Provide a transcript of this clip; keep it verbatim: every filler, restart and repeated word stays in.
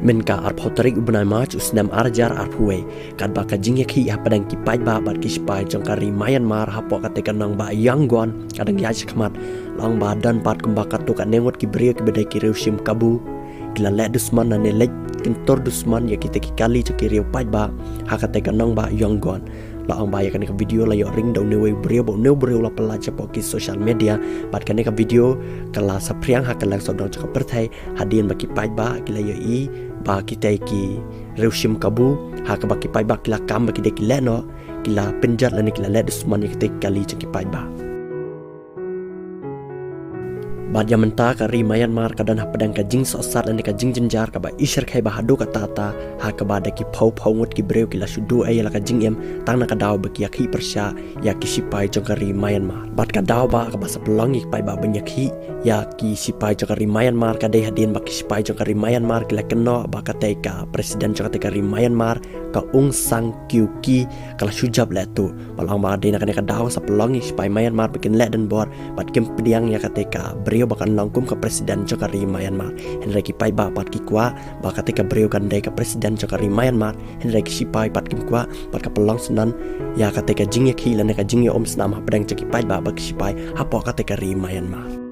Mynta ka arphew tarik u bnai March u snem ar hajar arphew wei, katba ka jingïakhih hapdeng ki paidbah bad ki sipai jong ka ri Myanmar hapoh katei ka nongbah Yangon ka dang ïaid shakhmat, la ong ba don pat kumba katto katne ngut ki briew kiba dei ki riew shim kabu ki la leh dusman lane leit kyntur dusman ïa kitei ki kali jong ki riew paidbah ha katei ka nongbah Yangon. La ong ba ïa kane ka video la ïoh ring da une uwei u briew, ba une u briew la pyllait shapoh ki social media. Bad kane ka video ka la saphriang ha kylleng sawdong jong ka pyrthei hadien ba ki paidbah ki la ïohi ba kitei ki riew shim kabu ha kaba ki paidbah ki la kam ba ki dei ki leh noh, ki la pynjot lane ki la leh dusman ïa kitei ki kali jong ki paidbah. Bad ïa mynta ka ri Myanmar ka don hapdeng ka jingsohsat lane ka jingjynjar kaba ishyrkhei ba haduh katta katta, ha kaba da ki phew phew ngut ki briew ki la shu duh ïa la ka jingim tang na ka daw ba ki ïakhih pyrshah ïa ki sipai jong ka ri Myanmar. Bad ka daw ba kaba sa pynlong ïa ki paidbah ban ïakhih ïa ki sipai jong ka ri Myanmar ka dei hadien ba ki sipai jong ka ri Myanmar ki la kynnoh ba katei ka president jong katei ka ri Myanmar, ka Aung San Suu Kyi, ka la shu jop leh tuh. Ba la ong ba dei na kane ka daw sa pynlong ïa ki sipai Myanmar ba kin leh donbor bad kim pdiang ïa katei ka briew ba kan long kum ka president jong ka ri Myanmar. Hynrei ki paidbah pat ki kwah ba katei ka briew kan dei ka president jong ka ri Myanmar, hynrei ki sipai pat kim kwah. Bad ka pynlong syndon ïa katei ka jingïakhih lane ka jingïaumsnam hapdeng jong ki paidbah bad ki sipai hapoh katei ka ri Myanmar.